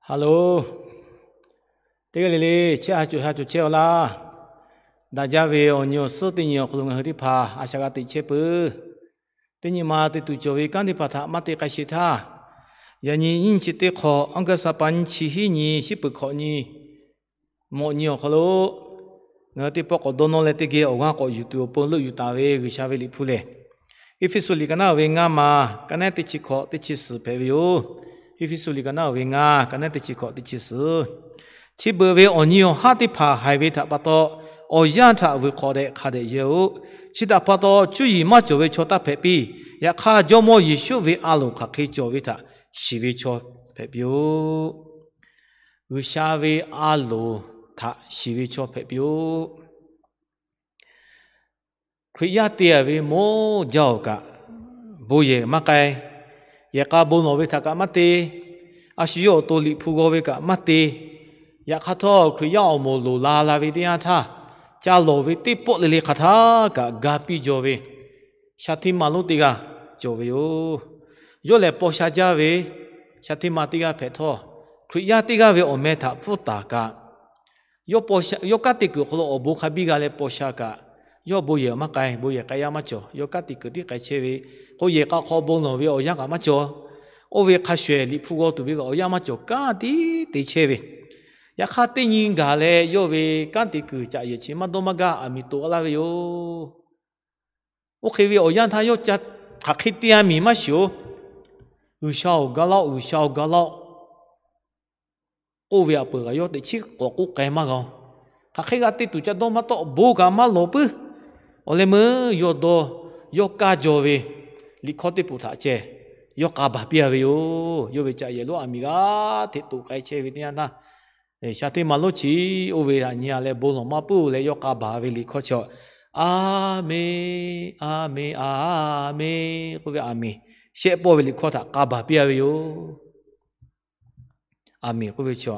Hello, teˇ g'aˇ le le chehˇ sha cawˬ sha cawˬ chehˇ-aw laˇ. Daꞈ jaˇ ve awˬ nyi awˬ suhˉ teˇ nyi awˬ hk'aw lo ngaˬ hui teˇ hpaˍ a shaꞈ g'a teꞈ chehˇ peuˬ. Teˇ nyi ma te tuˬ cawˬ ve kanˉ teˇ hpaˍ htaꞈ maˇ te k'ai sheˍ htaˇ, yaꞈ nyi nyiˇ chi teˇ hk'awꞈ, August ha pa nyiˇ chi hiˉ nyi, shiˉ peuˬ hkawꞈ nyi, mawꞈ nyi awˬ hk'aw lo ngaˬ hui teˇ pawˆ k'awꞈ dawˇ nawˇ leh teˇ geh awˬ g'aˇ k'awꞈ yuˬ tuˬ awˬ pon leuˆ yuˬ taˍ ve G'uiˬsha ve liꞈ hpu lehˬ, Eˇfeˇsuꞈ liꞈ ka naˉ uiˍ ve ngaˇ ma, ka naˉ teˇ chi hkawꞈ teˇ chi suhˍ hpehꞈ ve yoˬ. Eˇfeˇsuꞈ liꞈ ka naˉ uiˍ ve ngaˇ, ka naˉ teˇ chi hkawꞈ teˇ chi suhˍ. Chi beuꞈ ve awˬ nyi awˬ haˉ teˇ hpaˍ haiˬ ve htaꞈ pa taw, awˬ yanˇ htaꞈ vuiˬ hk'awꞈ dehꞈ hk'a dehꞈ yehˇ-oˆ. Chi htaꞈ pa taw, cuˇ yiˍ maˇ cawˬ ve chaw taˇ hpehꞈ piˇ. Yaꞈ hk'aˇ, Jawˇmawˇ Yeˍsuˆ ve a loˍ hk'aˬ hk'e cawˬ ve htaꞈ shiˍ ve chaw hpehꞈ piˇ-oˆ. G'uiˬsha ve a loˍ htaꞈ shiˍ ve chaw hpehꞈ piˇ-oˆ. Hkriꞈ yaˇ te-a ve mawˇ jaˇ-oˬ kaꞈ, bon yehˬ maˇ k'ai. Yehˬ k'a bon lawˬ ve htaꞈ kaꞈ maˇ te. A shu yawˇ awˬ to liꞈ hpu g'aw ve kaꞈ maˇ te. Yaꞈ hk'aˇ htawˇ, Hkriꞈ yaˇ awˬ moˍ loˍ la la ve teˇ yanˇ htaˇ, ca lawˬ ve teˇ pawˆ le le hk'aˬ htaˇ kaꞈ ga piˇ jaw ve shaˍ hteˇ ma lonˉ teˇ g'aˇ cawˬ ve yoˬ. Yawˇ lehˬ paw sha jaˇ ve shaˍ hteˇ ma teˇ g'aˇ hpehꞈ htawˇ, Hkriꞈ yaˇ teˇ g'aˇ ve awˬ meh htaꞈ pfuhˇ taˍ kaꞈ, yawˇ kanˉ te kuiˬ awˬ hk'aw lo awˬ bon hk'a biˇ g'a leh paw sha kaꞈ, yawˇ bon yehˬ maˇ k'ai, bon yehˬ k'ai yaˇ maˇ cawˬ. Yawˇ kanˉ te kuiˬ tiˉ k'ai chehˇ ve k'o, yehˬ k'a hk'aw bon lawˬ ve awˬ yanˇ kaꞈ maˇ cawˬ. Oˇ ve hk'a shuˍ ehˍ liꞈ hpu g'aw tuˬ ve awˬ yanˇ maˇ cawˬ, kanˉ tiˉ te chehˇ ve. Yaꞈ hk'aˇ, teˇ nyi gaˬ leh yawˇ ve kanˉ te kuiˬ caꞈ yehˬ chi maˇ dawˇ maˇ gaˇ, aˬ miˍ toꞈ laˇ ve yoˬ. Oˇ hk'e ve awˬ yanˇ htaˇ yawˇ ca hk'aˬ hk'e te-a miˬ maˇ shiˍ-oˬ. G'uiˬsha-oˬ, ga laˇ-oˆ, G'uiˬsha-oˬ, ga laˇ-oˆ k'oˆ ve aꞈ peuˬ kaꞈ yawˇ teꞈ chiˉ k'awꞈ k'oˆ k'ai maˇ g'a-oˬ. Hk'aˬ hk'e g'a te tuˬ ca dawˇ maˇ tawˆ, bon kaꞈ maˇ lawˬ puiˉ. Awˬ leh meuˇ yawˇ dawˇ, yawˇ kaˇ jaw ve liꞈ hkawˇ teˇ poˍ htaꞈ ceh yawˇ k'a baˬ piˇ-a ve yoˬ. Yawˇ ve caꞈ yehˬ lonˉ aˬ miˍ g'a hteꞈ toꞈ k'ai chehˇ ve teˇ yanˇ htaˇ, shaˍ hteˇ ma lonˉ chi oˇ ve htaꞈ nyi-a leh bon lawˬ maˇ puiˉ leh yawˇ k'a baˬ ve liꞈ hkawˇ chi, Aˍmenˍ, aˍmenˍ, aˍmenˍ k'oˆ ve aˍmenˍ shehˆ pawˆ ve liꞈ hkawˇ htaꞈ k'a baˬ piˇ-a ve yoˬ. Aˍmenˍ k'oˆ ve chi,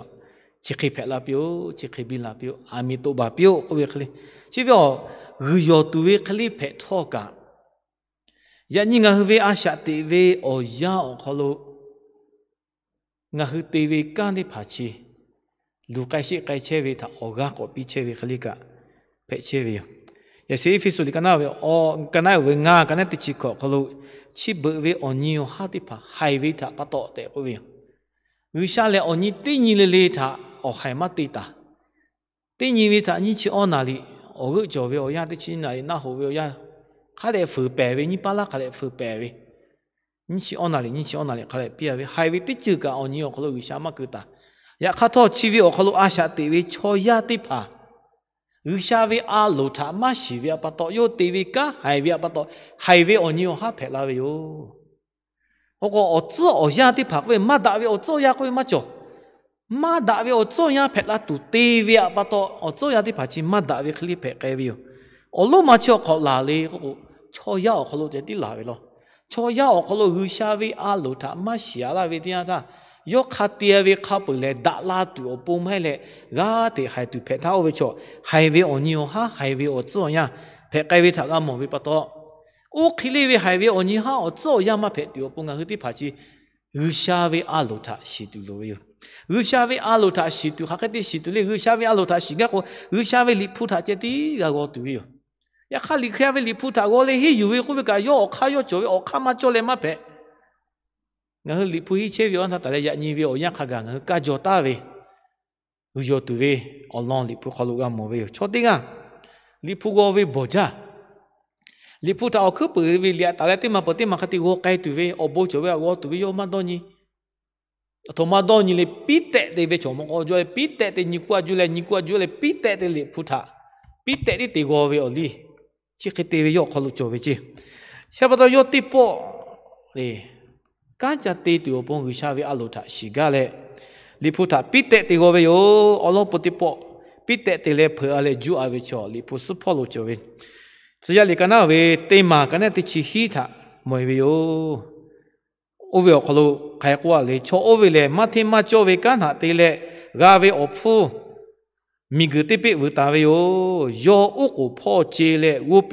chi hk'e hpehꞈ la piˇ-oˆ, chi hk'e biˇ la piˇ-oˆ, aˍmenˍ toꞈ baˬ piˇ-oˆ k'oˆ ve hk'e le. Chi ve awˬ g'uiˬ yawˬ tuˬ ve hk'e le hpehꞈ htawˇ kaꞈ, yaꞈ nyi ngaˬ hui ve a shaꞈ teꞈ ve awˬ yanˇ awˬ hk'aw lo ngaˬ hui te ve kanˉ teˇ hpaˍ chi luˬ k'ai sheˆ k'ai chehˇ ve htaꞈ awˬ g'aˇ k'awꞈ piˇ chehˇ ve hk'e le kaꞈ hpehꞈ chehˇ ve yoˬ. Yaꞈ sheh Eˇfeˇsuꞈ liꞈ ka naˉ ve, ka naˉ uiˍ ve ngaˇ, ka naˉ teˇ chi hkawꞈ awˬ hk'aw lo chi beuꞈ ve awˬ nyi awˬ haˉ teˇ hpaˍ haiˬ ve htaꞈ pa taw tehꞈ k'oˆ ve yoˬ. G'uiˬsha lehˬ awˬ nyi teˇ nyi le le htaꞈ awˬ haiˬ maˇ te taˍ. Teˇ nyi ve htaꞈ nyiˇ chi awˇ naˍ riˍ awˬ g'euˆ cawˬ ve awˬ yanˇ, teˇ chi naˍ riˍ naˆ hoꞈ ve awˬ yanˇ, hk'a dehꞈ fuiˍ pehˍ ve, nyiˇ paˇ laˇ hk'a dehꞈ fuiˍ pehˍ ve, nyiˇ chi awˇ naˍ riˍ nyiˇ chi awˇ naˍ riˍ hk'a dehꞈ piˇ-a ve, haiˬ ve teˇ ceuˬ kaꞈ awˬ nyi awˬ hk'aw lo G'uiˬsha maˇ keu taˍ. Yaꞈ hk'aˇ htawˇ, chi ve awˬ hk'aw lo a shaꞈ teꞈ ve chaw yaˇ teˇ hpaˍ G'uiˬsha ve a loˍ htaꞈ maˇ shiˍ ve htaꞈ pa taw, yawˇ te ve kanˉ haiˬ ve htaꞈ pa taw, haiˬ ve awˬ nyi awˬ haˉ hpehꞈ la ve yoˬ. K'o k'o, awˬ tcuhˉ awˬ yanˇ teˇ hpaˍ k'oˆ ve, maˇ daꞈ ve awˬ tcuhˉ awˬ yanˇ k'oˆ ve maˇ cawˬ. Maˇ daꞈ ve awˬ tcuhˉ awˬ yanˇ hpehꞈ la tuˬ te ve htaꞈ pa taw, awˬ tcuhˉ awˬ yanˇ teˇ hpaˍ chi maˇ daꞈ ve hk'e le hpehꞈ k'ai ve yoˬ. Awˬ lonˉ ma chi awˬ hk'awꞈ laˬ le k'oˆ k'o, chaw yaˇ awˬ hk'aw lo ceh tiˉ laˬ ve law. Chaw yaˇ awˬ hk'aw lo G'uiˬsha ve a loˍ htaꞈ maˇ shiˍ-a laˇ ve teˇ yanˇ htaˇ, yawˇ hk'a te-a ve hk'a peuˬ leh daꞈ la tuˬ awˬ pon maˇ heˆ leh, g'aˇ hteꞈ haiˬ tuˬ hpehꞈ htaˇ, oˇ ve chaw haiˬ ve awˬ nyi awˬ haˉ, haiˬ ve awˬ tcuhˉ awˬ yanˇ hpehꞈ k'ai ve htaꞈ g'a mawˬ ve pa taw, oˇ hk'e le ve haiˬ ve awˬ nyi haˉ awˬ tcuhˉ awˬ yanˇ maˇ hpehꞈ tuˬ awˬ pon ngaˬ hui teˇ hpaˍ chi G'uiˬsha ve a loˍ htaꞈ shiˍ tuˬ loˍ ve yoˬ. G'uiˬsha ve a loˍ htaꞈ shiˍ tuˬ hk'aˬ hk'e te shiˍ tuˬ le. G'uiˬsha ve a loˍ htaꞈ shiˍ gaˇ k'o, G'uiˬsha ve liꞈ hpu htaꞈ ceh tiˉ g'a g'aw tuˬ ve yoˬ. Yaꞈ hk'aˇ, Liꞈ hkriꞈ yaˇ ve liꞈ hpu htaꞈ g'aw leh henˇ yuˬ ve k'oˆ ve kaꞈ, yawˇ awˬ hk'aˇ yawˇ cawˬ ve awˬ hk'aˇ maˇ cawˇ leh maˇ hpehꞈ. Ngaˬ hui liꞈ hpu henˇ chehˇ ve awˬ yanˇ htaˇ taˍ leh yaꞈ nyi ve awˬ yanˇ hk'a gaˬ ngaˬ hui kaˇ jaw taˍ ve, g'uiˬ yawˬ tuˬ ve awˬ lawn liꞈ hpu hk'aw lo g'a mawˬ ve yoˬ. Chaw teˇ g'aˇ liꞈ hpu g'aw ve bawˬ jaˇ. Liꞈ hpu htaꞈ awˬ hkuiˉ peuˍ ve liꞈ htaꞈ taˍ leh teˇ maˬ peuˬ teˇ maˬ hk'a te g'aw k'ai tuˬ ve, awˬ bon cawˬ ve htaꞈ g'aw tuˬ ve yawˇ maˇ dawˇ nyi. Aˬ htoꞈ ma dawˇ nyi le, piˉ tehˆ te ve chaw mawˇ k'aw jaw leh, piˉ tehˆ te nyi kuˇ a jaw leh, nyi kuˇ a jaw leh, piˉ tehˆ te liꞈ hpu htaꞈ piˉ tehˆ tiˉ te g'aw ve awˬ liˇ, chi hk'e te ve yawˇ awˬ hk'aw lo cawˬ ve ceˇ. Chi pa taw yawˇ teˇ pawˆ le kanˉ ca te tuˬ awˬ pon G'uiˬsha ve a loˍ htaꞈ shiˍ gaˇ leh, liꞈ hpu htaꞈ piˉ tehˆ te g'aw ve yoˬ. Awˬ lawn pon teˇ pawˆ piˉ tehˆ te leh hpeuꞈ-a leh juˇ-a ve chaw liꞈ hpu suhˉ hpawˇ lo cawˬ ve, Tcuh yaˇ liꞈ ka naˉ ve teˇ maˬ ka naˉ teˇ chi hiˉ htaꞈ mawˬ-e ve yoˬ. Oˇ ve awˬ hk'aw lo hk'aˬ hk'e k'oˆ-a le, chaw oˇ ve lehˬ maˇ hteˇ maˇ cawˇ ve kanˉ htaꞈ te leh g'a ve awˬ hpfuhˇ miˬguiˬ teˇ peˆ vuiˬ taˍ ve yoˬ. Yawˇ oˉ k'oˍ hpawˇ ce leh g'oˇ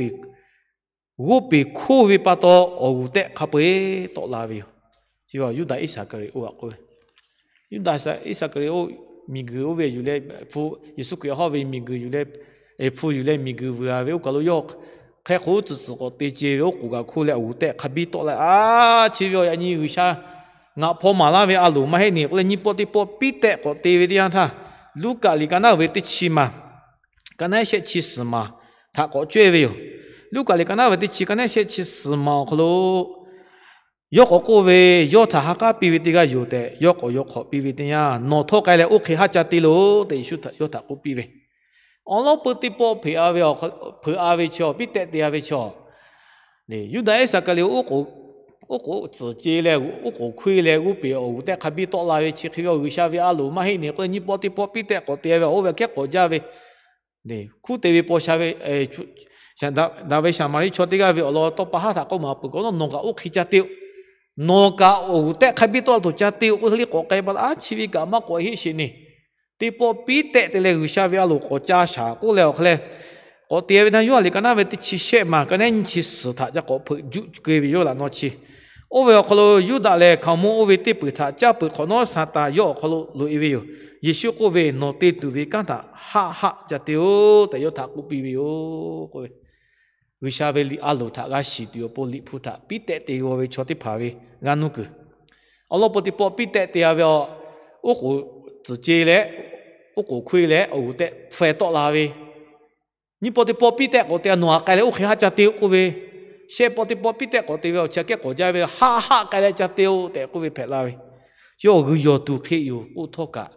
peˬ hkoˇ ve pa taw, awˬ g'uˬ tehˆ hk'a peu-eˬ tawˆ la ve yoˬ. Yuˇdaꞈ Iˉsaˍkaˍriˍoˆ-a k'oˆ ve, Yuˇdaꞈ Iˉsaˍkaˍriˍoˆ miˬguiˬ oˇ ve yuˬ leh, Yeˍsuˆ Hkriꞈ hawˇ ve miˬguiˬ yuˬ leh, hpu yuˬ leh miˬguiˬ vuiˬ a ve oˇ kaˬ lo yawˇ hk'e k'o uˉ tcuhˍ tcuhˍ k'awꞈ te ce ve, oˉ k'oˍ kaꞈ hkoˇ leh awˬ g'uˬ tehꞈ hk'a biˇ tawˆ la. A, chi ve awˬ yaꞈ nyi G'uiˬsha ngaˬ hpawˇ maˍ laˇ ve a loˍ maˇ heˆ ni k'oˆ leh, nyiˇ Pawˇteˇpawˇ piˇ tehꞈ k'awꞈ te ve teˇ yanˇ htaˇ, Luˉkaꞈ liꞈ ka naˉ ve teˇ chi maˬ, ka naˉ shehˆ chi suhˍ maˬ htaꞈ k'awꞈ cawehˇ ve yoˬ. Luˉkaꞈ liꞈ ka naˉ ve teˇ chi, ka naˉ shehˆ chi suhˍ maˬ awˬ hk'aw lo, yawˇ k'awꞈ k'oˆ ve, Yawˇ htaꞈ ha k'aˉ piˇ ve teˇ g'aˇ yoˬ tehꞈ, yawˇ k'awꞈ yaw hk'awꞈ piˇ ve teˇ yanˇ, Nawˬ htawˇ k'ai leh oˇ hk'e haˉ ca te loˬ tehꞈ, Yeˍsuˆ htaꞈ yawˇ htaꞈ k'oˆ piˇ ve. Awˬ lawn peu teˇ pawˆ hpeuꞈ a ve, hpeuꞈ a ve chaw, piˇ tehꞈ te a ve chaw, Yuˇdaꞈ Iˉsaˍkaˍriˍoˆ oˉ k'oˍ tcuhˍ ce leh, oˉ k'oˍ hkoˇ leh g'oˇ peˬ awˬ g'uˬ tehꞈ hk'a biˇ tawˆ la ve chi hk'e ve, G'uiˬsha ve a loˍ maˇ heˆ ni k'oˆ leh, nyiˇ pawˇteˇpawˇ piˇ tehꞈ k'awꞈ te ve, oˇ ve aꞈ kehˉ k'awꞈ jaˇ ve, hkuˇ te ve paw sha ve, daꞈ ve Saˍmaˍriˆ chaw teˇ g'aˇ ve awˬ lawn tawˇ pa haˉ htaꞈ k'oˆ maˍ peuˬ k'o, Nawˬ kaꞈ oˇ hk'e ca te-o. Nawˬ kaꞈ awˬ g'uˬ tehꞈ hk'a biˇ tawˆ la tuˬ ca te-o k'oˆ hk'e le k'awꞈ k'ai pa la. A, chi ve kaꞈ maˇ k'awꞈ heˆ sheˍ ni. Teˇ pawˆ piˇ tehꞈ te leh G'uiˬsha ve a loˍ k'awꞈ ca shaˍ k'oˆ leh awˬ hk'aw leh, k'awꞈ te ve na, Yoˇhanˬ liꞈ ka naˉ ve teˇ chi shehˆ maˬ, ka naˉ nyiˇ chi suhˍ htaꞈ ca k'awꞈ hpeuꞈ juˆ keu ve yoˬ laꞈ naw chi. Oˇ ve awˬ hk'aw lo Yuˇdaꞈ lehˬ, hkaoˍmonˇ oˇ ve teˇ peuˬ htaꞈ caˇ peuˬ hk'awꞈ nawˉ, Saˍtanˍ yawˇ awˬ hk'aw lo loꞈ e ve yoˬ. Yeˍsuˆ k'oˆ ve, Nawˬ te tuˬ ve kanˉ htaꞈ haˆ haˆ ca te-oˬ tehꞈ yawˇ htaꞈ k'oˆ piˇ ve yoˬ k'oˆ ve. G'uiˬsha ve a loˍ htaꞈ g'a shiˍ tuˬ awˬ pon Liꞈ hpu htaꞈ piˇ tehꞈ te g'aw ve chaw teˇ hpaˍ ve g'a nuˇ kuiˬ, awˬ lawn peu teˇ pawˆ piˇ tehꞈ te a ve a, oˉ k'oˍ tcuhˍ ce leh, oˉ k'oˍ hkoˇ leh awˬ g'uˬ tehꞈ hpfuh tawˆ la ve, nyiˇ pawˆ teˇ pawˆ piˇ tehꞈ k'awꞈ te a, Nawˬ htaꞈ k'ai leh oˇ hk'e haˉ ca te-o k'oˆ ve, shehˆ pawˆ teˇ pawˆ piˇ tehꞈ k'awꞈ te ve awˬ chi aꞈ kehˉ k'awꞈ jaˇ ve, Haˆ haˆ k'ai leh ca te-o tehꞈ k'oˆ ve hpehꞈ la ve. Chi awˬ g'uiˬ yawˬ tuˬ hk'e yoˬ k'oˆ htawˇ kaꞈ,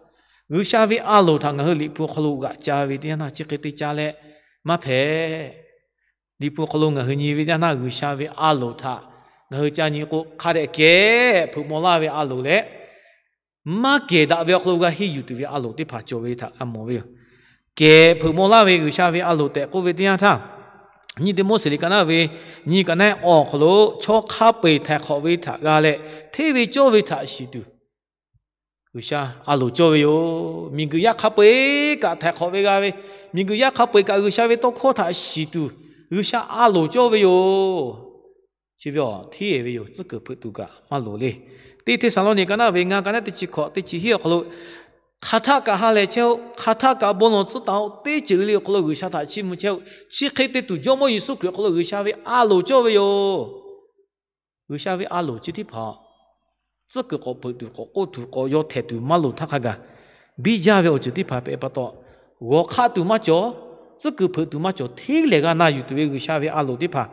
G'uiˬsha ve a loˍ htaꞈ ngaˬ hui Liꞈ hpu awˬ hk'aw lo g'aꞈ ca ve teˇ yanˇ htaˇ chi hk'e te ca leh maˇ hpehꞈ. Liꞈ hpu awˬ hk'aw lo ngaˬ hui nyi ve teˇ yanˇ htaˇ, G'uiˬsha ve a loˍ htaꞈ ngaˬ hui ca nyi k'o, hk'a dehꞈ kehˬ hpeuꞈ maw laˇ ve a loˍ leh, maˇ kehˬ daꞈ ve awˬ hk'aw lo g'a henˇ yuˬ tuˬ ve a loˍ teˇ hpaˍ cawˬ ve htaꞈ g'a mawˬ ve yoˬ. Kehˬ hpeuꞈ maw laˇ ve G'uiˬsha ve a loˍ tehꞈ k'oˆ ve teˇ yanˇ htaˇ, nyiˇ Tiˆmoˉseˍ liꞈ ka naˉ ve nyiˇ ka naˉ awˬ hk'aw lo, chaw hk'a peu-eˬ htaiˍ hk'awꞈ ve htaꞈ g'a leh, hteˇ ve cawˇ ve htaꞈ shiˍ tuˬ G'uiˬsha a loˍ cawˇ ve yoˬ. Miˬguiˬ yaˇ hk'a peu-eˬ kaꞈ htaiˍ hk'awꞈ ve g'a ve, miˬguiˬ yaˇ hk'a peu-eˬ kaꞈ G'uiˬsha ve tawˇ hkawˇ htaꞈ shiˍ tuˬ G'uiˬsha a loˍ cawˇ ve yoˬ. Chi ve awˬ hteˇ ve yoˬ. Tcuhˉ kuiˬ hpeuꞈ tuˬ kaꞈ maˇ loˍ le. Teˇ Hteˇsaˍlawˇniˆ ka naˉ ve ngaˇ ka naˉ teˇ chi hkawꞈ teˇ chi hiˉ awˬ hk'aw lo, Hk'aˬ htaˆ kaꞈ ha lehˬ chehˇ-oˆ. Hk'aˬ htaˆ kaꞈ bon lawˬ tcuhˉ taˍ-oˆ. Teˇ ceuˬ le le awˬ hk'aw lo G'uiˬsha htaꞈ chiˇ mvuh chehˇ-oˆ. Chi hk'e te tuˬ Jawˇmawˇ Yeˍsuˆ Hkriꞈ awˬ hk'aw lo G'uiˬsha ve a loˍ cawˇ ve yoˬ. G'uiˬsha ve a loˍ chi teˇ hpaˍ tcuhˉ kuiˬ k'awꞈ hpeuꞈ tuˬ, k'awꞈ k'oˆ tuˬ, k'awꞈ yaw htehˍ tuˬ maˇ loˍ htaˇ hk'a gaˬ, biˇ jaˇ ve awˬ ceuˬ teˇ hpaˍ hpehꞈ pa taw, g'awˬ hk'aˆ tuˬ maˇ cawˬ, tcuhˉ kuiˬ hpeuꞈ tuˬ maˇ cawˬ, hteˇ lehˬ g'a na yuˬ tuˬ ve G'uiˬsha ve a loˍ teˇ hpaˍ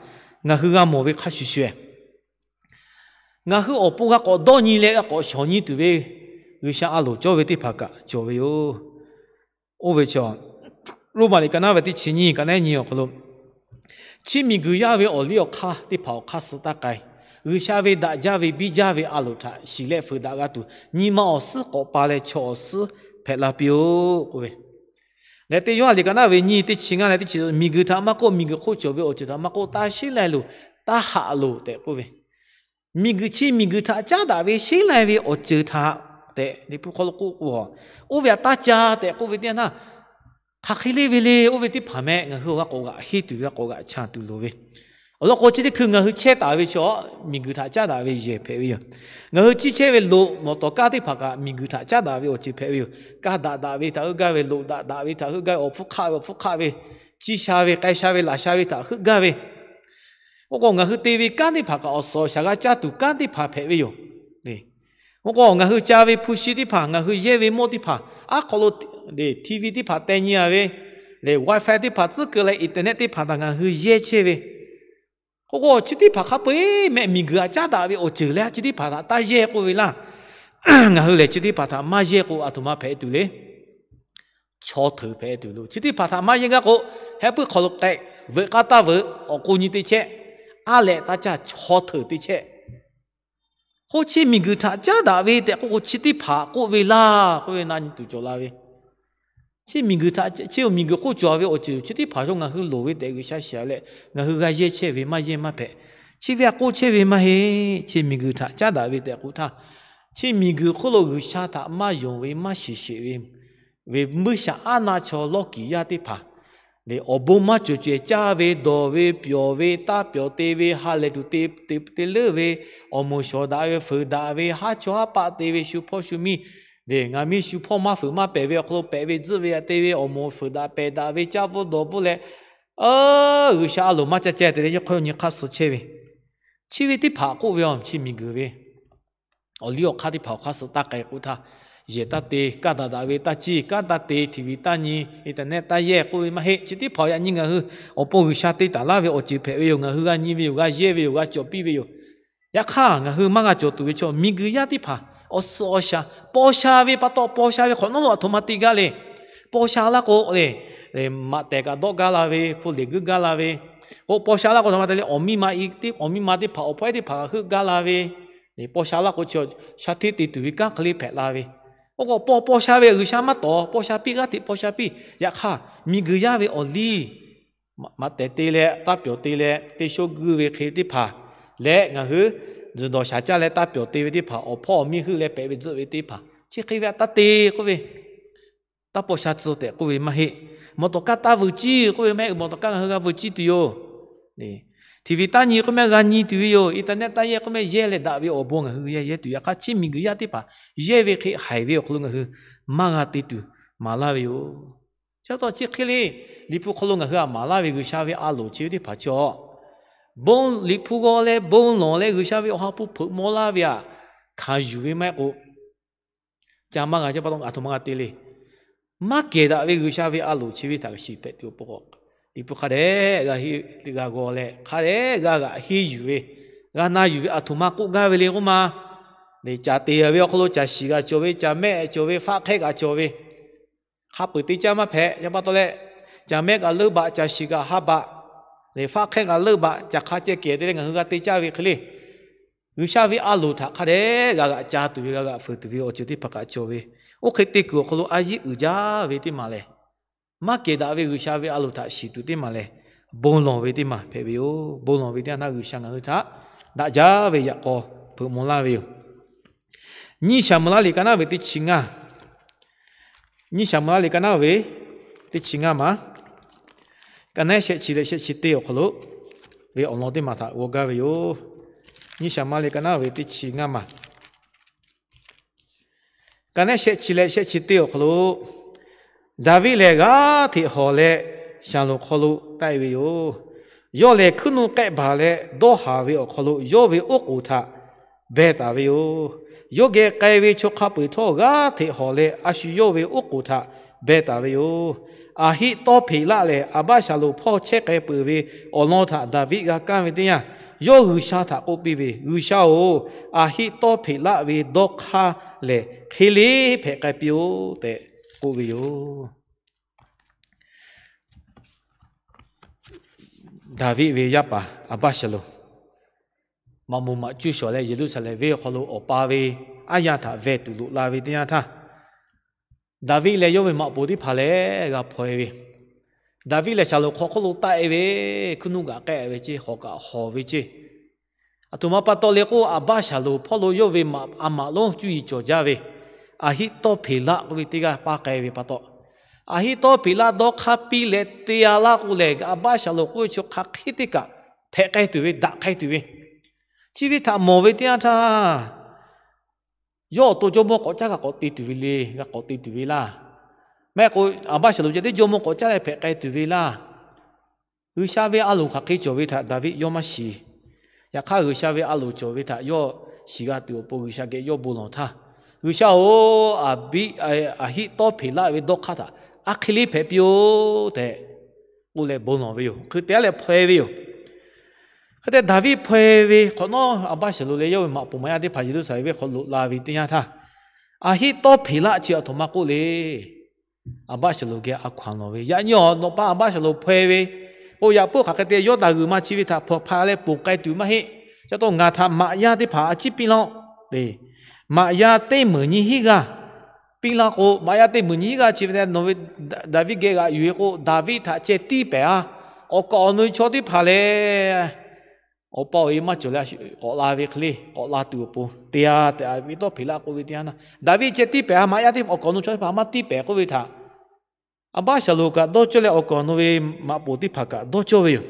ngaˬ hui g'a mawˬ ve hk'a shuˍ shuˍ, ngaˬ hui awˬ pon g'a k'awꞈ dawˇ nyi leh g'a k'awꞈ shawˍ nyi tuˬ ve G'uiˬsha a loˍ cawˇ ve teˇ hpaˍ kaꞈ cawˬ ve yoˬ. Oˇ ve chaw, Roˉmaꞈ liꞈ ka naˉ ve teˇ chi nyiˇ ka naˉ nyiˇ awˬ hk'aw lo, chi miˬguiˬ yaˇ ve awˬ liˇ awˬ hk'aˇ teˇ hpaˍ awˬ hk'aˇ suh taˇ k'ai, G'uiˬsha ve daꞈ jaˇ ve biˇ jaˇ ve a loˍ htaꞈ shiˍ leh fuiˍ daꞈ g'a tuˬ, nyi ma awˬ suhˉ k'awꞈ pa leh chaw awˬ suhˉ hpehꞈ la piˇ-oˆ k'oˆ ve. Leh teˇ Yoˇhanˬ liꞈ ka naˉ ve nyiˇ teˇ chi ngaˇ leh teˇ chi, miˬguiˬ htaꞈ maˇ k'oˆ, miˬguiˬ hk'oˆ cawˬ ve awˬ ceuˬ htaꞈ maˇ k'oˆ, taˇ sheˉ lai loˬ, taˇ haꞈ loˬ tehꞈ k'oˆ ve. Miˬguiˬ chi miˬguiˬ htaꞈ caˉ daꞈ ve sheˉ lai ve awˬ ceuˬ htaꞈ tehꞈ Liꞈ hpu hk'aw lo k'oˆ k'o, oˇ ve htaꞈ taˇ ca tehꞈ k'oˆ ve teˇ yanˇ htaˇ, hk'aˬ hk'e le ve le oˇ ve teˇ hpaˍ meh ngaˬ hui g'a k'awꞈ g'aꞈ henˇ tuˬ ve, g'a k'awꞈ g'aꞈ cha tuˬ loˍ ve. Awˬ lawn k'o chi teˇ hkui ngaˬ hui chehˇ taˍ ve chaw, miˬguiˬ htaꞈ caˉ daꞈ ve yehˬ hpehꞈ ve yoˬ. Ngaˬ hui ciˇ chehˇ ve loꞈ mawˬ tawˍ kaˇ teˇ hpaˍ kaꞈ miˬguiˬ htaꞈ caˉ daꞈ ve awˬ ceuˬ hpehꞈ ve yoˬ. Kaˇ daꞈ daꞈ ve htaꞈ heuˆ gaˇ ve, loꞈ daꞈ daꞈ ve htaꞈ heuˆ gaˇ ve, awˬ hpfuhˇ hk'aˆ ve awˬ hpfuhˇ hk'aˆ ve, ciˇ sha ve k'ai sha ve laꞈ sha ve htaꞈ heuˆ gaˇ ve, oˇ k'o ngaˬ hui te ve kanˉ teˇ hpaˍ kaꞈ awˬ suhˍ awˬ shaˍ g'a caˇ tuˬ kanˉ teˇ hpaˍ hpehꞈ ve yoˬ. Oˇ k'o ngaˬ hui ca ve hpu shi teˇ hpaˍ, ngaˬ hui yehˇ ve mawˇ teˇ hpaˍ, aˉ hk'aw lo TV teˇ hpaˍ teh nyi a ve, leh WiFi teˇ hpaˍ tcuhˉ keu leh internet teˇ hpaˍ htaꞈ ngaˬ hui yehˇ chehˇ ve, oˇ k'o chi teˇ hpaˍ hk'a peu-eˬ meh miˬguiˬ htaꞈ caˉ daꞈ ve awˬ ceuˬ leh chi teˇ hpaˍ htaꞈ taˇ yehˇ k'oˆ ve laˇ. Ngaˬ hui lehˬ chi teˇ hpaˍ htaꞈ maˇ yehˇ k'o aˬ htoꞈ ma hpehꞈ tuˬ le. Chaw hteuꞈ hpehꞈ tuˬ lo. Chi teˇ hpaˍ htaꞈ maˇ yehˇ gaˇ k'o, heh puiˉ hk'aw lo k'ehꞈ veuꞈ k'aˇ taˇ veuꞈ, awˬ k'o nyi teˇ chehˇ, aˉ lehꞈ taˇ caˇ, chaw hteuꞈ teˇ chehˇ. K'o chi miˬguiˬ htaꞈ caˉ daꞈ ve tehꞈ k'oˆ k'o chi teˇ hpaˍ k'oˆ ve laˇ k'oˆ ve na nyi tuˬ cawˬ la ve. Chi miˬguiˬ htaꞈ, chi awˬ miˬguiˬ hk'oˆ cawˬ ve awˬ ceuˬ chi teˇ hpaˍ yawˇ ngaˬ hui loˍ ve tehꞈ G'uiˬsha shiˍ leh ngaˬ hui g'a yehˇ chehˇ ve maˇ yehˇ maˇ hpehꞈ. Chi ve htaꞈ k'oˆ chehˇ ve maˇ heˆ. Chi miˬguiˬ htaꞈ caˉ daꞈ ve tehꞈ k'oˆ htaˇ, chi miˬguiˬ hk'oˆ lo G'uiˬsha htaꞈ maˇ yonˍ ve maˇ shiˍ sheˍ ve, ve mvuhˇ shaˍ aˉ naˆ chaw lawˇ kiˍ yaˇ teˇ hpaˍ, leh awˬ bon maˇ cawˬ cehˬ caˇ ve, dawˬ ve, pyawˬ ve, taˇ pyawˬ te ve, ha lehˬ tuˬ te te te leuˉ ve, awˬ moˍ shawˍ daꞈ ve, fuiˍ daꞈ ve, haˉ chawˇ haˉ paˆ te ve, shu hpawˇ shu miˇ Ngaˬ miˇ shu hpawˇ maˇ fuiˍ maˇ pehˬ ve awˬ hk'aw lo pehꞈ ve tzuhˆ ve aꞈ te ve awˬ moˍ fuiˍ daꞈ pehˬ daꞈ ve caˇ bvuhˆ dawˬ bvuhˆ leh, G'uiˬsha a loˍ maˇ ca ceh te leh nyi hk'aˇ suh chehˇ ve, chi ve teˇ hpaˍ k'oˆ ve awˬ chi miˬguiˬ ve awˬ liˇ awˬ hk'aˇ teˇ hpaˍ awˬ hk'aˇ suh taˇ k'ai k'o htaˇ, yehˬ taˇ te, kanˇ daꞈ daꞈ ve taˇ ciˇ, kanˉ taˇ te, TV taˇ nyi, internet taˇ yehˇ k'oˆ ve maˇ heˆ. Chi teˇ hpaˍ yaꞈ nyi ngaˬ hui awˬ pon G'uiˬsha te taˍ laˇ ve awˬ ceuˬ hpehꞈ ve yoˬ. Ngaˬ hui g'a nyi ve yoˬ, g'a yehˇ ve yoˬ, g'a cawˬ piˇ ve yoˬ. Yaꞈ hk'aˇ, ngaˬ hui maˇ g'a cawˬ tuˬ ve chaw miˬguiˬ yaˇ teˇ hpaˍ awˬ suhˍ awˬ shaˍ paw sha ve pa taw, paw sha ve hk'awꞈ nawˉ lo aˬ htoꞈ ma te gaˇ le. Paw sha laˇ k'o le, maꞈ tehˬ kaꞈ dawˆ gaˇ la ve, hpu lehˬ guiˇ gaˇ la ve, k'o paw sha laˇ k'o aˬ htoꞈ ma te le, awˬ miˇ ma, awˬ miˇ ma teˇ hpaˍ, awˬ hpawˇ ehˉ teˇ hpaˍ kaꞈ heuˆ gaˇ la ve, paw sha laˇ k'o chi sha hteˇ te tuˬ ve kanˉ hk'e le hpehꞈ la ve. Oˇ k'o paw paw sha ve G'uiˬsha maˇ tawˍ, paw sha piˇ g'aˇ hteꞈ paw sha piˇ. Yaꞈ hk'aˇ, miˬguiˬ yaˇ ve awˬ liˇ maꞈ tehˬ te leh taˇ pyawˬ te leh teˇ shawˉ guiˇ ve hk'e teˇ hpaˍ leh ngaˬ hui zuhˬ dawˬ shaˍ caˇ leh taˇ pyawˬ te ve teˇ hpaˍ, awˬ hpawˇ awˬ miˇ heuˆ leh pehꞈ ve tzuhˆ ve teˇ hpaˍ, chi hk'e ve aꞈ taˇ te k'oˆ ve, taˇ paw sha tcuh tehꞈ k'oˆ ve maˇ heˆ. Mawˬ tawˍ kaˇ taˇ vuiˬ ciˇ k'oˆ ve maˇ heˆ. Mawˬ tawˍ kaˇ ngaˬ hui g'a vuiˬ ciˇ tuˬ yoˬ. TV taˇ nyi k'oˆ maˇ g'a nyi tuˬ ve yoˬ. Internet taˇ yehˇ k'oˆ maˇ yehˇ leh daꞈ ve awˬ bon ngaˬ hui yehˇ yehˇ tuˬ. Yaꞈ hk'aˇ, chi miˬguiˬ yaˇ teˇ hpaˍ yehˇ ve hk'e haiˬ ve awˬ hk'aw lo ngaˬ hui maˇ g'a te tuˬ maˍ laˇ ve yoˬ. Chi pa taw chi hk'e le, Liꞈ hpu hk'aw lo ngaˬ hui aꞈ maˍ laˇ ve G'uiˬsha ve a loˍ chi ve teˇ hpaˍ chi a, bon Liꞈ hpu g'aw leh bon lawˬ leh G'uiˬsha ve awˬ ha hpu hpeuꞈ maw laˇ ve aꞈ hkanˍ yuˬ ve maˇ heˆ k'o, ca maˇ g'a jaˇ pa taw aˬ htoꞈ ma g'a te le. Maˇ kehˬ daꞈ ve G'uiˬsha ve a loˍ chi ve htaꞈ shiˍ hpehꞈ tuˬ awˬ pon k'o, Liꞈ hpu hk'a dehꞈ g'a g'aw leh hk'a dehꞈ g'a g'aꞈ henˇ yuˬ ve, g'a na yuˬ ve aˬ htoꞈ ma k'oˆ gaˇ ve le k'oˆ ma. Caˬ te ve awˬ hk'aw lo caˬ shiˍ g'a cawˬ ve, caˬ mehˆ cawˬ ve, faˆ hk'ehˆ g'a cawˬ ve, hk'a peu-eˬ te caˇ maˇ hpehꞈ. Yaꞈ pa taw leh, caˬ mehˆ kaꞈ leuˆ baꞈ, caˬ shiˍ kaꞈ ha baꞈ, leh faˆ hk'ehˆ kaꞈ leuˆ baꞈ, caˬ hk'a ceh kehˬ te leh ngaˬ hui g'a te caˇ ve hk'e le, G'uiˬsha ve a loˍ htaꞈ hk'a dehꞈ g'a g'aꞈ ca tuˬ ve, g'a g'aꞈ fuiˍ tuˬ ve awˬ ceuˬ teˇ hpaˍ kaꞈ cawˬ ve. Oˇ hk'e te kuiˬ awˬ hk'aw lo a yiˉ uiˍ jaˇ ve teˇ maˬ lehˬ, maˇ kehˬ daꞈ ve G'uiˬsha ve a loˍ htaꞈ shiˍ tuˬ teˇ maˬ lehˬ, bon lawˬ ve teˇ maˬ hpehꞈ ve yoˬ. Bon lawˬ ve teˇ yanˇ htaˇ G'uiˬsha ngaˬ hui htaꞈ daꞈ jaˇ ve yaꞈ k'aw hpeuꞈ maw laˇ ve yoˬ. Nyiˇ Saˍmo-eˍlaˆ liꞈ ka naˉ ve teˇ chi ngaˇ, Nyiˇ Saˍmo-eˍlaˆ liꞈ ka naˉ ve teˇ chi ngaˇ maˬ, ka naˉ shehˆ chi leh shehˆ chi teˇ awˬ hk'aw lo ve awˬ lawn teˇ maˬ htaꞈ g'aw gaˇ ve yoˬ. Nyiˇ Saˍmo-eˍlaˆ liꞈ ka naˉ ve teˇ chi ngaˇ maˬ, ka naˉ shehˆ chi leh shehˆ chi teˇ awˬ hk'aw lo, Daˍviˆ lehˬ g'aˇ hteꞈ hawˬ leh Shaˍlonˍ hk'aw lo taˆ-e ve yoˬ. Yawˇ lehˬ hkuiˉ nuˆ k'ehˆ baˬ leh dawˇ haˍ ve awˬ hk'aw lo yawˇ ve oˉ k'oˍ htaꞈ beh taˍ ve yoˬ. Yawˇ geh k'ai ve chaw hk'a peu-eˬ htawˇ g'aˇ hteꞈ hawˬ leh a shu yawˇ ve oˉ k'oˍ htaꞈ beh taˍ ve yoˬ. Aˍhiˆtawˇhpeˍlaˆ lehˬ Aˍbaˆshaˍlonˍ hpawˇ chehˇ k'ai peuˬ ve awˬ lawn htaꞈ Daˍviˆ g'a kaˇ ve teˇ yanˇ, yawˇ G'uiˬsha htaꞈ k'oˆ piˇ ve, G'uiˬsha-oˬ, Aˍhiˆtawˇhpeˍlaˆ ve dawˇ hk'aˇ lehˬ hk'e le hpehꞈ k'ai piˇ-oˆ tehꞈ k'oˆ ve yoˬ. Daˍviˆ ve yaˇ paˍ Aˍbaˆshaˍlonˍ maꞈ moˍ maꞈ cuˇ shawˍ leh Yeˍruˆsaˍlehnˍ venˇ awˬ hk'aw lo awˬ pa ve aˉ yaˇ htaꞈ veh tuˬ loꞈ la ve teˇ yanˇ htaˇ, Daˍviˆ leh yawˇ ve maꞈ poˍ teˇ hpaˍ lehˬ g'a hpaw-e ve, Daˍviˆ lehˬ Shaˍlonˍ hk'aw hk'oˆ lo taˆ-e ve, hkuiˉ nuˆ kaꞈ k'ehˆ ve ceˇ, hawˬ kaꞈ hawˬ ve ceˇ. Aˬ htoꞈ ma pa taw le k'o, Aˍbaˆshaˍlonˍ hpawˇ lo yawˇ ve a maꞈ lonˉ cuˇ yiˍ cawˬ jaˇ ve Aˍhiˆtawˇhpeˍlaˆ k'oˆ ve teˇ g'aˇ paˇ k'ai ve pa taw, Aˍhiˆtawˇhpeˍlaˆ dawˇ hk'aˇ piˇ leh te-a laˇ k'o lehˬ, Aˍbaˆshaˍlonˍ k'oˆ ve chaw hk'a hk'e teˇ kaꞈ hpehꞈ k'ai tuˬ ve, daꞈ k'ai tuˬ ve. Chi ve htaꞈ mawˬ ve teˇ yanˇ htaˇ, yawˇ awˬ to jawˇmawˇ k'awꞈ caˉ g'a k'awꞈ te tuˬ ve le, g'a k'awꞈ te tuˬ ve laˇ. Maˇ heˆ k'o, Aˍbaˆshaˍlonˍ ceh tiˉ jawˇmawˇ k'awꞈ caˉ leh hpehꞈ k'ai tuˬ ve laˇ. G'uiˬsha ve a loˍ hk'aˬ hk'e cawˬ ve htaꞈ Daˍviˆ yawˇ maˇ shiˍ. Yaꞈ hk'aˇ, G'uiˬsha ve a loˍ cawˬ ve htaꞈ yawˇ shiˍ g'a tuˬ awˬ pon G'uiˬsha geh yawˇ bon lawˬ htaˇ, G'uiˬsha-oˬ, Aˍhiˆtawˇhpeˍlaˆ ve dawˇ hk'aˇ htaꞈ aˉ hk'e le hpehꞈ piˇ-oˆ tehꞈ k'oˆ leh bon lawˬ ve yoˬ. Hk'e te-a leh hpaw-e ve yoˬ. Hk'e te Daˍviˆ hpaw-e ve hk'awꞈ nawˉ, Aˍbaˆshaˍlonˍ leh yawˇ ve maꞈ poˍ maꞈ yaˇ teˇ hpaˍ Yeˍruˆsaˍlehnˍ venˇ hk'aw loꞈ la ve teˇ yanˇ htaˇ, Aˍhiˆtawˇhpeˍlaˆ chi aˬ htoꞈ ma k'oˆ le. Aˍbaˆshaˍlonˍ geh a hkaw-anˬ lawˬ ve, Yaꞈ nyi awˬ nawˬ pa Aˍbaˆshaˍlonˍ hpaw-e ve k'o, yaꞈ puiˉ hk'aˬ hk'e te, Yawˇdanˍ g'uiˬ ma chi ve htaꞈ hpaw hk'a leh ponˬ k'ai tuˬ maˇ heˆ. Chi pa taw ngaˬ htaꞈ maꞈ yaˇ teˇ hpaˍ a ciˉ piˇ laˇ-oˆ. Maꞈ yaˇ teˇ meunˍ nyiˇ hinˉ g'aˇ piˇ laˇ k'o, maꞈ yaˇ teˇ meunˍ nyiˇ hinˉ g'aˇ chi ve nawˬ ve Daˍviˆ geh g'aꞈ yuˬ-e k'o, Daˍviˆ htaꞈ ceh tiˇ pehˍ-a. Awˬ kaˍ awˬ nu chaw teˇ hpaˍ lehˬ, awˬ pa awˬ e maˇ cawˬ leh k'awꞈ la ve hk'e le, k'awꞈ la tuˬ awˬ pon te-a tehꞈ Aˍhiˆtawˇhpeˍlaˆ k'oˆ ve teˇ yanˇ htaˇ, Daˍviˆ ceh tiˇ pehˍ-a, maꞈ yaˇ teˇ awˬ kaˍ awˬ nu chaw teˇ hpaˍ maˇ tiˇ pehˍ k'oˆ ve htaꞈ Aˍbaˆshaˍlonˍ kaꞈ dawˇ cawˇ leh awˬ kaˍ awˬ nu ve maꞈ poˍ teˇ hpaˍ kaꞈ dawˇ cawˇ ve yoˬ.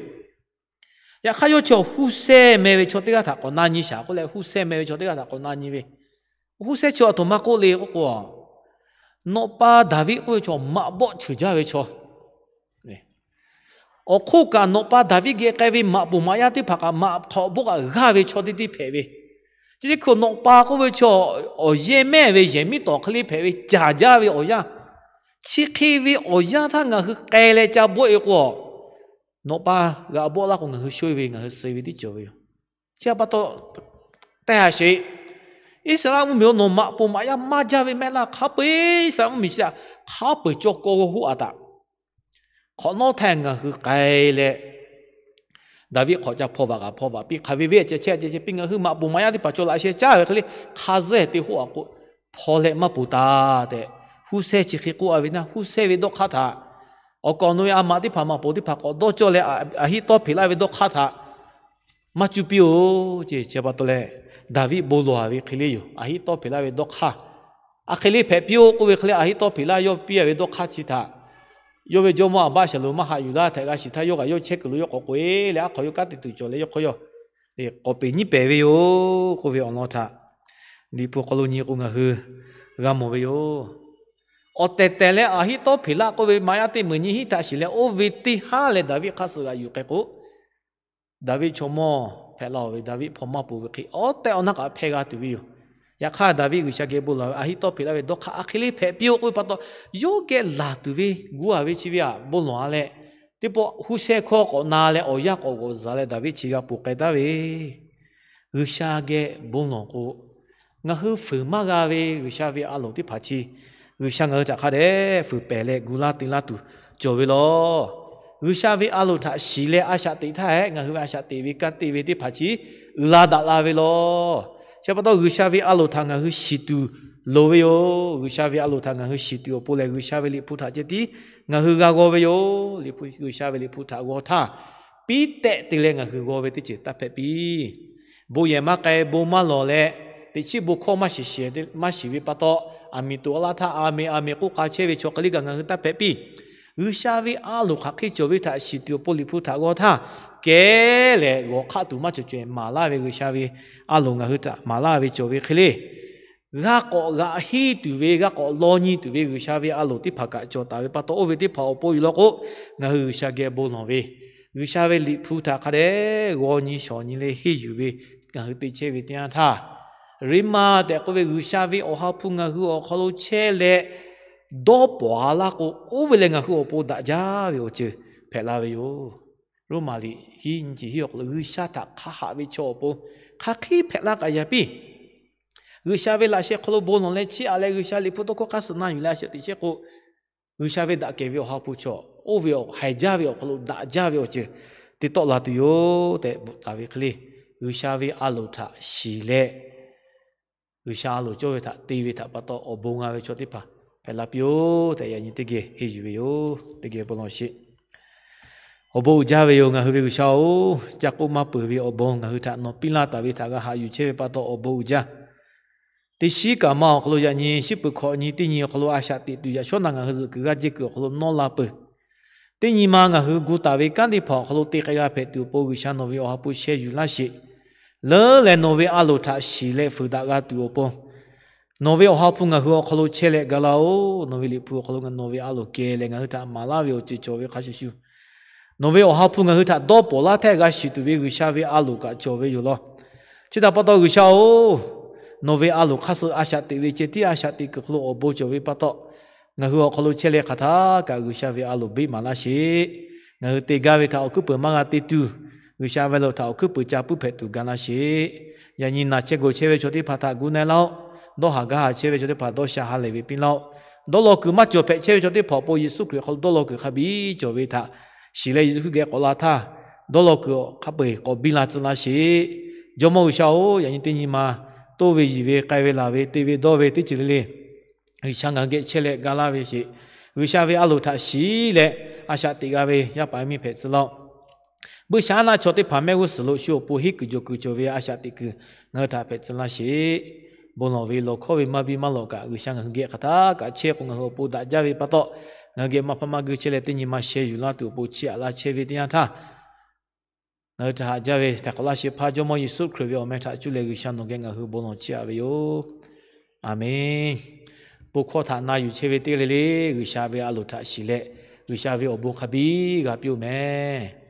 Yaꞈ hk'aˇ, yawˇ chi Huˇsehˇ meh ve chaw teˇ g'aˇ htaꞈ k'awꞈ na nyi shaˍ k'oˆ leh, Huˇsehˇ meh ve chaw teˇ g'aˇ htaꞈ k'awꞈ na nyi ve, Huˇsehˇ chi aˬ htoꞈ ma k'oˆ le k'oˆ k'o, Nawꞈ pa Daˍviˆ k'oˆ ve chaw maꞈ bawˆ cheuˬ jaˇ ve chaw. Awˬ hk'oˆ kaꞈ nawꞈ pa Daˍviˆ geh k'ai ve maꞈ poˍ maꞈ yaˇ teˇ hpaˍ kaꞈ maꞈ hk'awꞈ bawˆ kaꞈ g'aˇ ve chaw teˇ teˇ hpehꞈ ve. Chi teˇ hkui nawꞈ pa k'oˆ ve chaw awˬ yehˇ mehˇ ve yehˬ miˉ tawˍ hk'e le hpehꞈ ve, caˍ jaˇ ve awˬ yanˇ. Chi hk'e ve awˬ yanˇ htaˇ ngaˬ hui k'ai leh ca bawˆ e k'o, nawꞈ pa g'aꞈ bawˆ laˇ k'o ngaˬ hui shoˉ e ve, ngaˬ hui suh e ve tiˉ cawˬ ve yoˬ. Chi pa taw, teˇ ha sheˍ, Iˉsaˍreˍlaˆ mvuhˇmiˬ-oˬ, nawˬ maꞈ poˍ maꞈ yaˇ maˇ jaˇ ve mehˆ laˇ. Hk'a peu-eˬ Iˉsaˍreˍlaˆ mvuhˇmiˬ chi htaꞈ hk'a peu-eˬ cawˇ kawˇ g'awˇ hoˆ a taꞈ. Hk'awꞈ nawˉ htaˇ ngaˬ hui k'ai leh, Daˍviˆ hk'awꞈ ca hpaw vaꞈ kaꞈ hpaw vaꞈ piˇ, hk'aˬ ve ve ceh chehˇ ceh chehˇ piˇ, ngaˬ hui maꞈ poˍ maꞈ yaˇ teˇ hpaˍ chaw laꞈ sheh caˉ ve hk'e le, hk'a zuhˇ te hoˆ a k'o, hpaw leh maˇ poˍ taˍ tehꞈ, huˉ sehˇ chi hk'e k'oˆ a ve naˇ, huˉ sehˇ ve dawˇ hk'aˇ htaꞈ, awˬ kaˍ awˬ nu ve a maꞈ teˇ hpaˍ maꞈ poˍ teˇ hpaˍ k'awꞈ dawˇ cawˇ leh, Aˍhiˆtawˇhpeˍlaˆ ve dawˇ hk'aˇ htaꞈ maˇ cuˇ piˇ-oˬ ce. Chi pa taw leh, Daˍviˆ bon lawˬ a ve hk'e le yoˬ. Aˍhiˆtawˇhpeˍlaˆ ve dawˇ hk'aˇ, a hk'e le hpehꞈ piˇ-oˆ k'oˆ ve hk'e le, Aˍhiˆtawˇhpeˍlaˆ yawˇ piˇ a ve dawˇ hk'aˇ chi htaꞈ, yawˇ ve jawˇmawˇ Aˍbaˆshaˍlonˍ maˇ haꞈ yuˬ laˇ tehꞈ g'a shiˍ htaˇ, yawˇ kaꞈ yawˇ chehˇ kuiˬ lo yawˇ k'awꞈ k'oꞈ e leh, aˉ hk'aw yawˇ kanˉ te tuˬ cawˬ leh yawˇ hk'aw yawˇ k'awꞈ peꞈ nyiˉ pehˍ ve yoˬ k'oˆ ve awˬ lawn htaꞈ Liꞈ hpu hk'aw lo nyi k'o ngaˬ hui g'a mawˬ ve yoˬ. Awˬ tehˬ tehˬ leh Aˍhiˆtawˇhpeˍlaˆ k'oˆ ve maꞈ yaˇ teˇ meunˍ nyi hiˉ htaꞈ shiˍ leh, oˇ ve teˇ haˉ leh Daˍviˆ hk'aˇ suh g'aꞈ yuˬ k'ai k'o, Daˍviˆ chaw mawˇ hpehꞈ la-oˬ ve, Daˍviˆ hpaw maˇ poˍ ve hk'e awˉ tehꞈ awˬ naˉ k'aꞈ hpehˇ g'a tuˬ ve yoˬ. Yaꞈ hk'aˇ Daˍviˆ G'uiˬsha geh bon lawˬ ve Aˍhiˆtawˇhpeˍlaˆ ve dawˇ hk'aˇ a hk'e le hpehꞈ piˇ-oˆ k'oˆ ve pa taw, yawˇ geh laˬ tuˬ ve gu a ve chi ve aꞈ bon lawˬ a leh, teˇ pawˆ huˉ sehˇ hkawˇ k'awꞈ na leh awˬ yanˇ k'awꞈ g'awꞈ zaˬ leh Daˍviˆ chi g'a poˬ k'ai taˍ ve G'uiˬsha geh bon lawˬ k'o, ngaˬ hui fuiˍ maˇ g'a ve G'uiˬsha ve a loˍ teˇ hpaˍ chi, G'uiˬsha ngaˬ hui htaꞈ hk'a dehꞈ fuiˍ pehˍ leh gu laˇ te laˇ tuˬ cawˬ ve lawˬ. G'uiˬsha ve a loˍ htaꞈ shiˍ leh a shaꞈ teꞈ htaˇ hehꞈ, ngaˬ hui ve a shaꞈ teꞈ ve kanˉ te ve teˇ hpaˍ chi uiˍ la daꞈ la ve lawˬ. Chi pa taw G'uiˬsha ve a loˍ htaꞈ ngaˬ hui shiˍ tuˬ loˍ ve yoˬ. G'uiˬsha ve a loˍ htaꞈ ngaˬ hui shiˍ tuˬ awˬ pon lehˬ, G'uiˬsha ve Liꞈ hpu htaꞈ ceh tiˉ ngaˬ hui g'a g'aw ve yoˬ. Liꞈ hpu, G'uiˬsha ve Liꞈ hpu htaꞈ g'aw htaˇ, piˇ tehꞈ te leh ngaˬ hui g'aw ve teˇ ceuˬ taˇ hpehꞈ piˇ. Bon yehˬ maˇ k'ai, bon maˇ lawˬ leh, teꞈ chiˉ bon hkawˇ maˇ shiˍ shiˍ, maˇ shiˍ ve pa taw, aˬ miˍ toꞈ a laˇ htaˇ, a meh a meh k'oˆ k'a chehˇ ve chaw hk'e le kaꞈ ngaˬ hui taˇ hpehꞈ piˇ. G'uiˬsha ve a loˍ hk'aˬ hk'e cawˬ ve htaꞈ shiˍ tuˬ awˬ pon Liꞈ hpu htaꞈ g'aw htaˇ, kehˉ lehˬ g'awˬ hk'aˆ tuˬ maˇ cawˬ caweh maˍ laˇ ve G'uiˬsha ve a loˍ ngaˬ hui htaꞈ maˍ laˇ ve cawˬ ve hk'e le. G'a k'awꞈ g'aꞈ henˇ tuˬ ve, g'a k'awꞈ law nyi tuˬ ve G'uiˬsha ve a loˍ teˇ hpaˍ kaꞈ cawˬ taˍ ve pa taw, oˇ ve teˇ hpaˍ awˬ pon yuˬ law k'o, ngaˬ hui G'uiˬsha geh bon lawˬ ve, G'uiˬsha ve Liꞈ hpu htaꞈ hk'a dehꞈ g'aw nyi shawˍ nyi leh henˇ yuˬ ve ngaˬ hui te chehˇ ve teˇ yanˇ htaˇ, Riˉmaꞈ tehꞈ k'oˆ ve G'uiˬsha ve Awˬ ha hpu ngaˬ hui awˬ hk'aw lo chehˇ leh dawˇ pawˍ a laˇ k'o, oˇ ve lehˬ ngaˬ hui awˬ pon daꞈ jaˇ ve awˬ ceuˬ hpehꞈ la ve yoˬ. Roˉmaꞈ liꞈ hiˉ nyi chi hiˉ awˬ hk'aw lo G'uiˬsha htaꞈ hk'a haꞈ ve chaw awˬ pon hk'aˬ hk'e hpehꞈ laˇ k'ai ya piˇ. G'uiˬsha ve laꞈ sheh hk'aw lo bon lawˬ leh chiˇ aꞈ leh G'uiˬsha Liꞈ hpu tawˇ hkawˇ hk'aˇ suh na yuˬ leh a shaꞈ teꞈ chehˇ k'o, G'uiˬsha ve daꞈ kehˬ ve Awˬ ha hpu chaw oˇ ve awˬ haiˬ jaˇ ve awˬ hk'aw lo daꞈ jaˇ ve awˬ ceuˬ te tawˆ la tuˬ yoˬ tehꞈ bvuhꞈ taˍ ve hk'e le, G'uiˬsha ve a loˍ htaꞈ shiˍ leh, G'uiˬsha a loˍ cawˇ ve htaꞈ te ve htaꞈ pa taw awˬ bon g'a ve chaw teˇ hpaˍ hpehꞈ la piˇ-oˆ tehꞈ yaꞈ nyi teˇ geh henˇ yuˬ ve yoˬ. Teˇ geh bon lawˬ sheˍ. Awˬ bon uiˍ jaˇ ve yoˬ. Ngaˬ hui ve G'uiˬsha-oˬ, ca k'oˆ maˇ peuˬ ve awˬ bon ngaˬ hui htaꞈ nawˬ piˇ laˇ taˍ ve htaꞈ g'a haꞈ yuˬ chehˇ ve pa taw awˬ bon uiˍ jaˇ. Teˇ shiˉ kaꞈ ma awˬ hk'aw lo yaꞈ nyi shiˉ peuˬ hkawꞈ nyi teˇ nyi awˬ hk'aw lo a shaꞈ teꞈ tuˬ yaꞈ shawˉ naꞈ ngaˬ hui zuhꞈ kuiˬ g'aˇ jehˇ kuiˬ awˬ hk'aw lo nawˇ la peuˬ. Teˇ nyi ma ngaˬ hui gu taˍ ve kanˉ teˇ hpaˍ awˬ hk'aw lo te k'ai g'a hpehꞈ tuˬ awˬ pon G'uiˬsha nawˬ ve Awˬ ha hpu sheh yuˬ laˇ sheˍ. Leuˉ leh nawˬ ve a loˍ htaꞈ shiˍ leh fuiˍ daꞈ g'a tuˬ awˬ pon, nawˬ ve Awˬ ha hpu ngaˬ hui awˬ hk'aw lo chehˇ leh ga laˇ-oˬ. Nawˬ ve Liꞈ hpu awˬ hk'aw lo nawˬ ve a loˍ kehˬ leh ngaˬ hui htaꞈ maˍ laˇ ve awˬ ceuˬ cawˬ ve hk'a shuˍ shuˍ, nawˬ ve Awˬ ha hpu ngaˬ hui htaꞈ dawˇ pawˍ laˇ htehꞈ g'a shiˍ tuˬ ve G'uiˬsha ve a loˍ kaꞈ cawˬ ve yoˬ law. Chi htaꞈ pa taw G'uiˬsha-oˬ, nawˬ ve a loˍ hk'aˇ suh a shaꞈ teꞈ ve ceh tiˉ a shaꞈ teꞈ kuiˬ hk'aw lo awˬ bon cawˬ ve pa taw, ngaˬ hui awˬ hk'aw lo chehˇ leh hk'aˬ htaˇ kaꞈ G'uiˬsha ve a loˍ beˆ maˍ laˇ sheˍ. Ngaˬ hui te gaˇ ve htaꞈ awˬ hkuiˉ peuˬ maˇ g'a te tuˬ, G'uiˬsha ve a loˍ htaꞈ awˬ hkuiˉ peuˬ ca puiˉ hpehꞈ tuˬ ga laˇ sheˍ. Yaꞈ nyi naˬ chehˇ gawˬ chehˇ ve chaw teˇ hpaˍ htaꞈ gu na-e laˇ-oˆ. Dawˇ haˍ gaˇ haˍ chehˇ ve chaw teˇ hpaˍ dawˇ sha ha lehˬ ve piˇ laˇ-oˆ. Dawˇ law kuiˬ maˇ cawˬ hpehꞈ chehˇ ve chaw teˇ hpaˍ awˬ pon Yeˍsuˆ Hkriꞈ hk'aw lo dawˇ law kuiˬ hk'a biˇ cawˬ ve htaꞈ shiˍ leh Yeˍsuˆ Hkriꞈ geh k'awꞈ la htaˇ, dawˇ law kuiˬ hk'a peu-eˬ k'awꞈ biˇ la tcuh laˇ sheˍ. Jawˇmawˇ G'uiˬsha-oˬ, yaꞈ nyi teˇ nyi ma toˇ ve yiˬ ve k'ai ve laˬ ve te ve dawˇ ve teˇ ceuˬ le le G'uiˬsha ngaˬ hui geh chehˇ leh ga laˇ ve sheˍ. G'uiˬsha ve a loˍ htaꞈ shiˍ leh a shaꞈ teꞈ g'a ve yaˇ paˍ yaˇ miˇ hpehꞈ tcuh laˇ-oˆ. Buiˇshaˆaˉnaˆ chaw teˇ hpaˍ mehˆ g'uˇ suhˍ lo shu awˬ pon henˇ kuiˬ jawˬ kuiˬ cawˬ ve a shaꞈ teꞈ kuiˬ ngaˬ hui htaꞈ hpehꞈ tcuh laˇ sheˍ. Bon lawˬ ve lawˬ hkawˇ ve maˇ biˇ maˇ lawꞈ kaꞈ G'uiˬsha ngaˬ hui geh hk'aˬ htaˇ kaꞈ chehˇ k'o ngaˬ hui awˬ pon daꞈ jaˇ ve pa taw, ngaˬ hui geh maˇ hpaˇ maˇ guˇ chehˇ leh teˇ nyi ma sheh yuˬ laˇ tuˬ awˬ pon chiˇ aꞈ laˇ chehˇ ve teˇ yanˇ htaˇ, ngaˬ hui htaꞈ haꞈ jaˇ ve htaiˍ hk'awꞈ laˇ shehˍ hpaˇ Jawˇmawˇ Yeˍsuˆ Hkriꞈ ve awˬ meh htaꞈ cuˇ leh G'uiˬsha nawˬ geh ngaˬ hui bon lawˬ chiˇ aꞈ ve yoˬ. Aˬmenˍ. Bon hkawˇ htaꞈ na yuˬ chehˇ ve teˇ g'aˇ le le, G'uiˬsha ve a loˍ htaꞈ shiˍ leh, G'uiˬsha ve awˬ bon hk'a biˇ g'a piˇ-oˆ mehˍ.